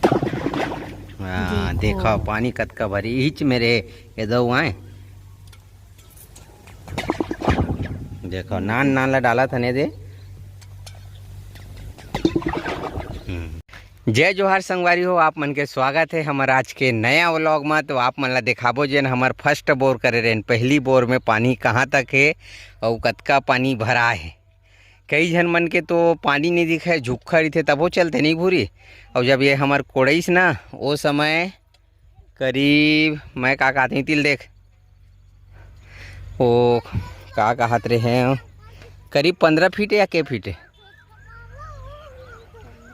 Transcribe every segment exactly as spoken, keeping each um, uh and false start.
हाँ, देखो। देखो पानी कतका भरी, इच मेरे ये दो आए। देखो, नान नान ला डालत हने दे। हम्म। जय जोहार संगवारी हो, आप मन के स्वागत है हमर आज के नया व्लॉग में। तो आप मन ला दिखाबो जेन हमर फर्स्ट बोर करे रहेन, पहली बोर में पानी कहाँ तक है और कतका पानी भरा है। कई झन मन के तो पानी नहीं दिखे, झुक्खा रहिथे तभो चलते नहीं भूरी। और जब ये हमर कोड़ईस ना, वो समय करीब मैं का कहत हूँ, तिल देख, ओ का कहत रहे हैं, करीब पंद्रह फीट या के फीट है,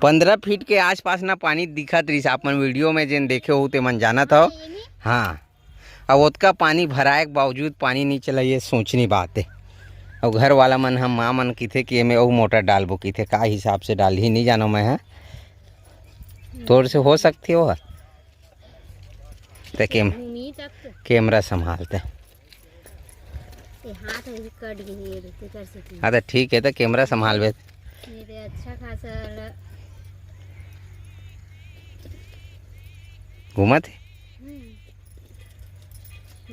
पंद्रह फीट के आसपास ना पानी दिखत रहिस। आप मन वीडियो में जेन देखे हो ते मन जानत हो। हाँ, अब ओतका पानी भराए के बावजूद पानी नहीं चला, ये सोचनी बात है। और घर वाला मन हम माँ मन किथे कि एमे अउ मोटर डालबो किथे, का हिसाब से डालही नहीं जानो मैं, हाँ। तोर से हो सकती हो। ते कैम-, घूमी तब तो। कैमरा संभालते। ये हाथ में भी कट गई है, ये देखते कर सकती। हाँ, तो ठीक है, तो कैमरा संभालबे। ये तो अच्छा खासा ल-, घूमत है। हम्म।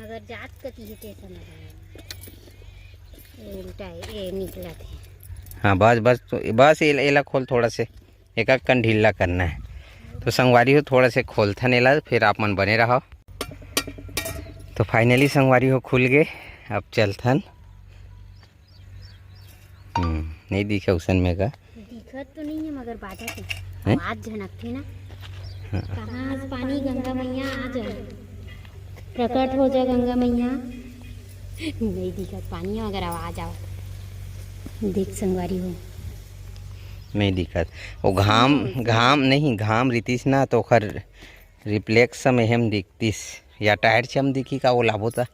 मगर जात कती है, ते समझ में। ये उल्टा है, ये निकलत है। हाँ, बस, बस, तो बस, ये, एला खोल थोड़ा से। एक एक कन ढीला करना है। तो संगवारी हो, थोड़ा से खोलथन एला, फिर आप मन बने रहो। तो finally संगवारी हो, खुल गए। अब चलथन। हम्म, नहीं दिखे उसन में का। दिखत तो नहीं है, मगर बाटा के हैं? आवाज झनकथे ना। हाँ। कहाँ से पानी, गंगा मैया आ जा, प्रकट हो जा गंगा मैया। नहीं दिखत पानी, मगर आवाज आवत। देख संगवारी हो। नहीं दिखत। वो घाम, घाम नहीं, घाम रितिस ना, तो ओखर reflection में हम दिखतिस। या टायर से हम दिखी का, वो लाबो ता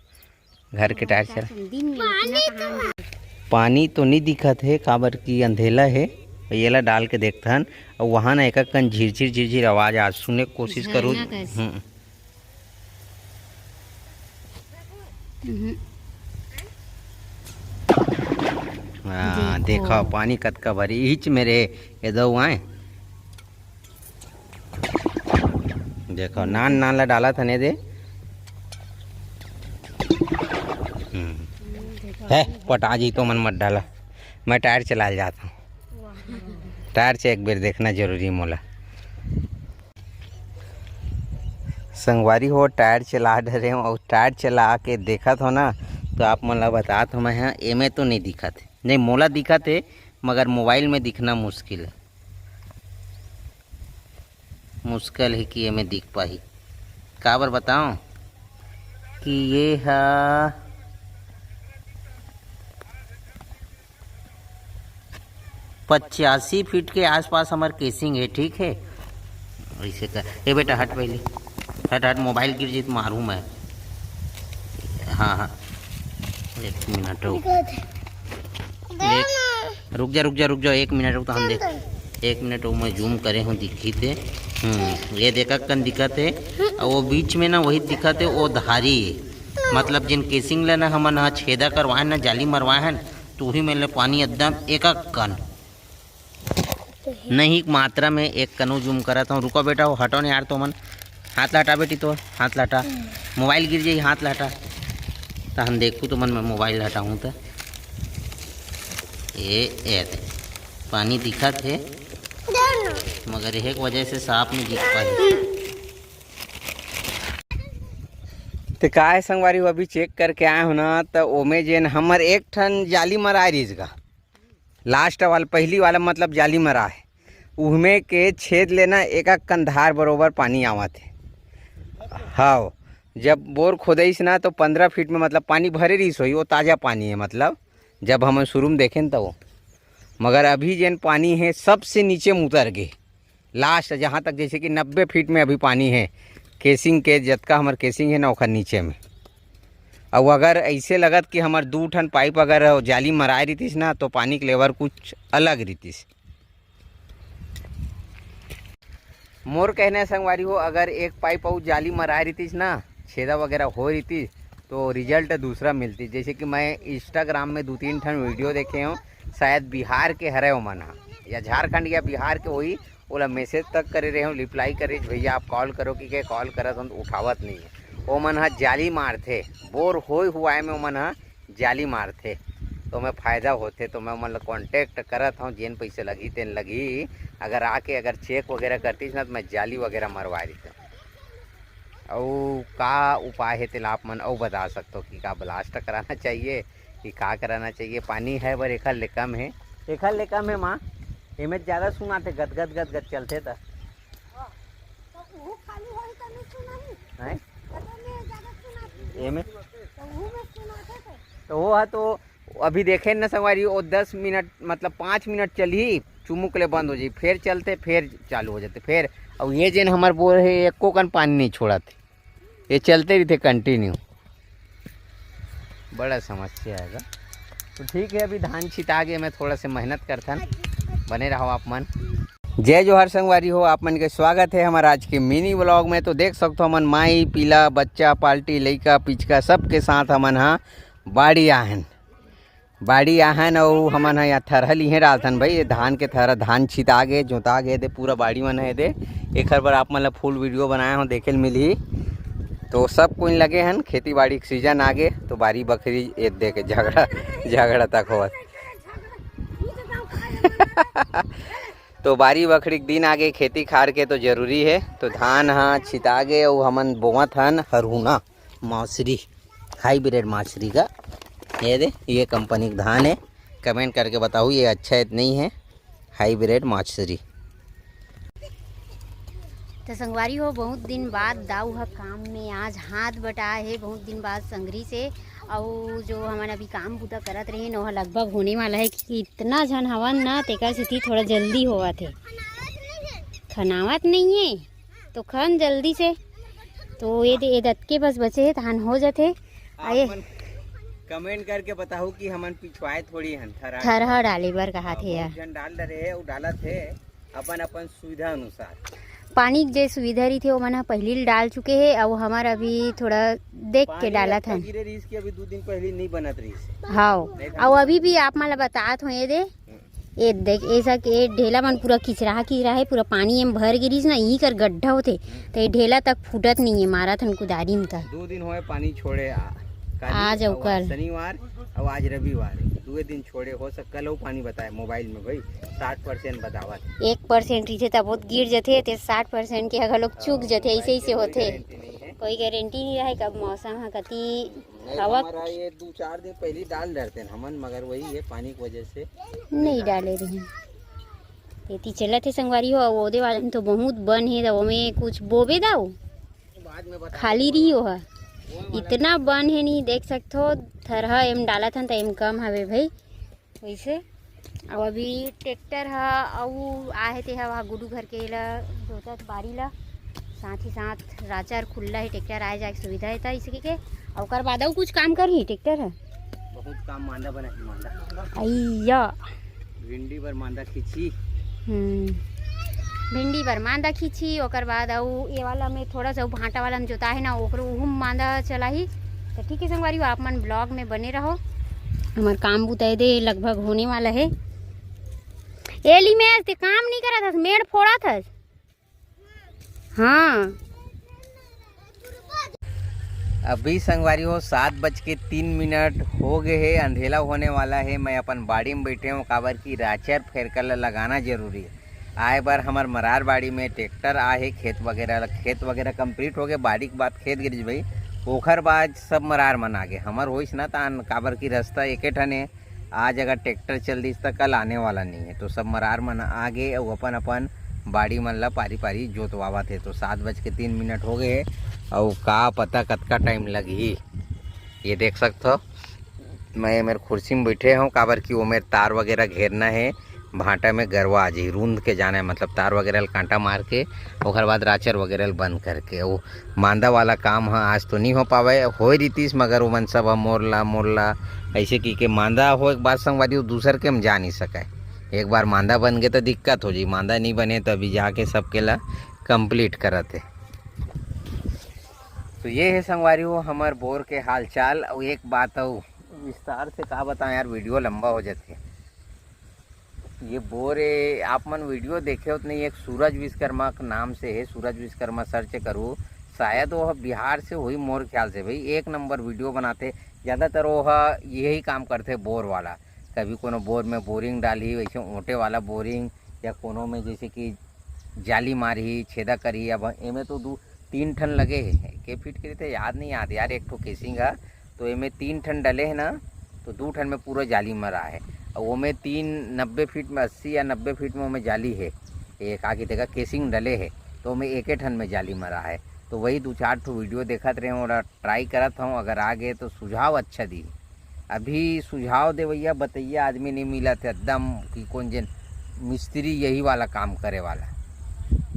घर के टायर से। दिन में इतना कहाँ पानी तो नहीं दिखत है, काबर की अंधेला है। येला डाल के देखथन। और वहाँ ना एक कन झिरझिर झिरझिर आवाज आज सुने के कोशिश करूँ। झरना कस। हम्म। हम्म। हाँ, देखो। देखो पानी कतका भरी, इच मेरे ये दो आए। देखो, नान नान ला डालत हने दे। हम्म। है, पटा जी तो मन मत डाला। मैं टायर चला जाता हूँ। टायर से एक बेर देखना जरूरी मोला। संगवारी हो, टायर चला डरे हूँ और टायर चला के देखत हो ना, तो आप मन ला बतात हो मैं, हाँ, एमे तो नहीं दिखत है। नहीं, मोला दिखत है, मगर मोबाइल में दिखना मुश्किल है। मुश्किल है कि एमे दिख पाही। काबर बताओ कि ये हा पचासी फीट के आसपास हमर केसिंग है, ठीक है। ऐसे कर, ए बेटा, हट पहले, हट, हट, मोबाइल गिर जाई त मारू मैं। हाँ, हाँ, एक मिनट रुक। देख, रुक जा, रुक जा, रुक जा, एक मिनट रुक, तो हम देख, एक मिनट, वो मैं जूम करे हूँ, दिखी ते। हम्म, ये देखा कन दिखत है, और वो बीच में ना वही दिखत है, वो धारी है। मतलब जिन केसिंग ले ना हमन हा छेदा करवाए ना, जाली मरवाए हैं, तो वही में ले पानी एकदम एक कन नहीं, मात्रा में एक कनो जूम करत हूँ। रुको बेटा, वो हटो ना यार, तो मन हाथ ला हटा बेटी, तो हाथ ला हटा, मोबाइल गिर जाई, हाथ ला हटा। तो हम देखू तो मन मैं मोबाइल हटाऊँ तो ये, ये दे। पानी दिखत है, मगर एक वजह से साफ नहीं दिख पाही। तो का है संगवारी, वो अभी चेक करके आए हो ना, तो ओमे जेन हमर एक ठन जाली मराए रहिस गा, लास्ट वाला, पहली वाला मतलब जाली मराए, उहमे के छेद ले ना एक एक कन धार बरोबर पानी आवत है। हाँ, जब बोर खोदईस ना, तो पंद्रह फीट में मतलब पानी भरे रहिस होई, वो ताज़ा पानी है, मतलब जब हम शुरू में देखें तो वो। मगर अभी जेन पानी है सबसे नीचे में उतर गए, लास्ट जहाँ तक जैसे कि नब्बे फीट में अभी पानी है, केसिंग के जतका हमर केसिंग है ना, ओखर नीचे में। अउ अगर ऐसे लगत कि हमर दू ठन पाइप अगर जाली मराए रहितिस ना, तो पानी के लेवल कुछ अलग रहितिस। मोर कहना है संगवारी हो, अगर एक पाइप अउ जाली मराए रहितिस ना, छेदा वगैरह हो रहितिस, तो रिजल्ट दूसरा मिलती। जैसे कि मैं Instagram में दू तीन ठन वीडियो देखे हूँ, शायद बिहार के हरे ओमन ह, या झारखंड या बिहार के होही, ओला मैसेज तक करे रहे हूँ, रिप्लाई करे, "भैया आप कॉल करो," कि के कॉल करत हूँ तो उठावत नहीं है। ओमन ह जाली मारथे, बोर होए हुआए में ओमन ह जाली मारथे, तो मैं फ़ायदा होथे। तो मैं ओमन ला कॉन्टैक्ट करत हूँ, जेन पैसे लगही तेन लगही। अगर आके अगर चेक वगैरह करतीस ना, तो मैं जाली वगैरह मरवा देता। अउ का उपाय हे, तेला आप मन अउ बता सकथो कि का ब्लास्ट कराना चाहिए कि का कराना चाहिए। पानी है बर एखर ले कम है, एखर ले कम है माँ, एमे ज्यादा सुनाथे, गद गद गद गद चलथे त। तो उहू खाली होई त नहीं सुनाही। हैं? तो में ज्यादा सुनाथे। एमे? तो उहू में सुनाथे तो। तो वो है तो अभी देखे न संगवारी, वो दस मिनट, मतलब पाँच मिनट चलही, चुमुक ले बंद हो जाई, फिर चलते, फिर चालू हो जाते, फिर। और ये जेन हमर बोर है, एको कन पानी नहीं छोड़त, ये चलते रहिथे कंटिन्यू। बड़ा समस्या है। तो ठीक है, अभी धान छिता गए, मैं थोड़ा से मेहनत करथन, बने रहो आप मन। जय जोहार संगवारी हो, आप मन के स्वागत है हमारा आज के मिनी व्लॉग में। तो देख सकथो हमन माई, पीला, बच्चा, पार्टी, लइका, पिचका, सबके साथ हमन हा बाड़ी आहन। बाड़ी आहन अउ हमन ह यहाँ थरहा लिहे डालथन भाई, ये धान के थरहा, धान छिता गे, जोता गे दे, पूरा बाड़ी मन है दे। एखर बर आप मन ला फुल वीडियो बनाए हो, देखे ल मिलही। तो सब कोई लगे हन, खेती बाड़ी के सीजन आगे, तो बारी बखरी ये दे के झगड़ा, झगड़ा तक होवत। तो बारी बखरी के दिन आगे, खेती खार के तो जरूरी है। तो धान ह छिता गे अउ हमन बोवत हन हरहुना मौसरी, हाइब्रिड मौसरी का। ये दे, ये कंपनी का धान है। कमेंट करके बताओ ये अच्छा है तो नहीं है, हाइब्रिड मौसरी। तो संगवारी हो, बहुत दिन बाद दाऊ ह काम में आज हाथ बटाए हे, बहुत दिन बाद संगरी से। अउ जो हमन अभी काम बूता करत रहे न, ओह लगभग होने वाला है, क्योंकि इतना झन हवन ना, तेकर सेती थोड़ा जल्दी होवत हे। खनावत नहीं है तो खन जल्दी से। तो ये दे, ये दतके बस बचे हे, तहान हो जाथे। आ, ये आप मन कमेंट करके बताओ कि हमन पिछवाए थोड़ी हन, थरहा थरहा डाले बर कहा हाँ, थे बहुत यार। जन डाल डरे हे, अउ डालत हे अपन अपन सुविधा अनुसार। पानी के जे सुविधा रहिथे, ओमन ह पहिली ल डाल चुके हे, अउ हमर अभी थोड़ा देख के पानी डालत अतका हन। गिरे रहिस कि अभी दू दिन पहली नहीं बनत रहिस। हाव, नहीं था। अउ अभी भी आप मन ल बतात हो, ये दे, ये देख, ऐसा के ढेला मन पूरा किचरा किचरा है, पूरा पानी एम भर गिरिस ना, यही कर गड्ढा होथे, तो ये ढेला तक फूटत नहीं है, मारत हन कुदारी में तक। दो दिन होए पानी छोड़े आ, काली आज अउ अउ कल। शनिवार अउ आज रविवार, दुए दिन छोड़े, हो सक कल अउ पानी बताए मोबाइल में भाई, साठ परसेंट बतावत। एक परसेंट रहिथे तब वो गिर जथे, ते साठ परसेंट के घलोक चूक जथे, ऐसे ही से कोई होथे। गारंटी नहीं है। कोई गारंटी नहीं रहे कब मौसम ह कति नहीं, हवा हमारा ये दो चार दिन पहले डाल डरते हैं हमन, मगर वही है पानी की वजह से नहीं डाले रहे। खेती चलत हे संगवारी हो, अउ ओदे वाले में तो बहुत बन हे, त ओमे कुछ बोबे दाऊ, बाद में बता खाली रही हो। इतना बन हे, नहीं देख सकथो, थरहा एम डालत हन त एम कम हवे भाई, वैसे। अउ अभी ट्रैक्टर ह, अउ आहे ते ह वहाँ गुडू घर के ला जोतत बारी ला, साथ ही साथ राचर खुल्ला हे, ट्रैक्टर आए जाए के सुविधा हे, त इसे के, अउ ओकर बाद अउ कुछ काम करही ट्रैक्टर ह। बहुत काम मांदा बना है, मांदा। अइया। भिंडी बर मांदा खींची। हम्म। भिंडी बर मांदा खींची, ओकर बाद अउ ये वाला में थोड़ा सा भांटा वाला में जोता है ना, ओकरो उहू में मांदा चलाही। तो ठीक है संगवारी, आप मन ब्लॉग में बने रहो। हमर काम बुता ए दे लगभग होने वाला है। एली में ते काम नहीं करत हस, मेड़ फोड़त हस। हाँ। अभी संगवारी हो, सात बज के तीन मिनट हो गए हे, अंधेला होने वाला है। मैं अपन बाड़ी में बैठे हूँ, काबर की राचर फेरकर ला लगाना जरूरी है। आए बर हमर मरार बाड़ी में ट्रैक्टर आए हे, खेत वगैरह ला, खेत वगैरह कंप्लीट हो गए, बाड़ी के बाद खेत गिरिस भाई, ओखर बाद सब मरार मन आ गए। हमर होइस ना तान, काबर की रास्ता एके ठन हे, आज अगर ट्रैक्टर चल दिस त कल आने वाला नहीं है। तो सब मरार मन आगे अउ अपन अपन बाड़ी मन ला पारी पारी जोतवावत हे। तो सात बज के तीन मिनट हो गए हे, अउ का पता कतका टाइम लगही। ये देख सकथो, मैं मेर कुर्सी में बैठे हूँ, काबर कि वो मेर तार वगैरह घेरना है, भांटा में गरवा आ जाही, रूंद के जाना है, मतलब तार वगैरह ल कांटा मार के, ओकर बाद राचर वगैरह ल बंद करके। वो मांदा वाला काम ह आज तो नहीं हो पावे, होए रितिस, मगर ओमन सब ह मोर ला, मोर ला, ऐसे की के मांदा हो एक बार संगवारी हो, दूसर के हम जा नहीं सके। एक बार मांदा बन गए तो दिक्कत हो जाई, मांदा नहीं बने तो अभी जाके सबके ला कंप्लीट करत है। तो ये है संगवारी हो हमर बोर के हालचाल। अउ एक बात अउ विस्तार से का बताएं यार, वीडियो लंबा हो जाते। ये बोर ए, आप मन वीडियो देखे होत नहीं, एक सूरज विश्वकर्मा के नाम से है, सूरज विश्वकर्मा सर्च करू, शायद वो ह बिहार से होई मोर ख्याल से। भाई एक नंबर वीडियो बनाथे, ज़्यादातर वो ह यही काम करथे बोर वाला। कभी कोनो बोर में बोरिंग डालही, वैसे ओटे वाला बोरिंग, या कोनो में जैसे कि जाली मारही, छेदा करही। अब एमे तो दू तीन ठन लगे हे, के फीट के रहिथे याद नहीं आत यार, एक ठो केसिंग ह, तो एमे तीन ठन डले हे ना, तो दू ठन में पूरा जाली मरा हे। और ओमे तीन नब्बे फीट में, अस्सी या नब्बे फीट में ओमे जाली हे, एक आगे देखा केसिंग डले हे, तो ओमे एके ठन में जाली मरा हे। तो वही दू चार ठो वीडियो देखत रहे हूँ और ट्राई करत हूँ, अगर आ गए तो सुझाव अच्छा दी। अभी सुझाव देवैया बतैया आदमी नहीं मिलत हे एकदम, कि कौन जन मिस्त्री यही वाला काम करे वाला।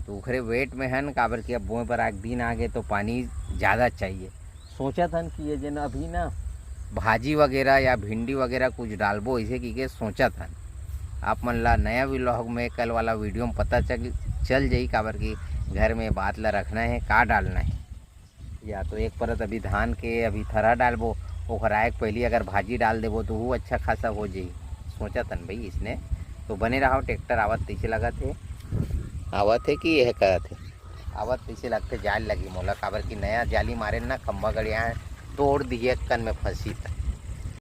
तो ओखरे वेट में हन, काबर कि अब बोए बर एक दिन आ गए तो पानी ज़्यादा चाहिए। सोचत हन कि ये जन अभी ना भाजी वगैरह या भिंडी वगैरह कुछ डालबो, इसे की के सोचत हन। आप मन ला नया व्लॉग में, कल वाला वीडियो में पता चल चल जाई, काबर कि घर में बात ला रखना है, का डालना है। या तो एक परत अभी धान के अभी थरहा डालबो, ओखर आए के पहली अगर भाजी डाल देबो तो वो अच्छा खासा हो जाई। सोचत हन भाई इसने। तो बने रहो, ट्रैक्टर आवत तैसे लगत है, आवत है कि यह करत है, आवत तैसे लगते जाल लगी मोला, काबर कि नया जाली मारे ना, खम्बा गड़िया है, तोड़ दिए कन में फंसी था।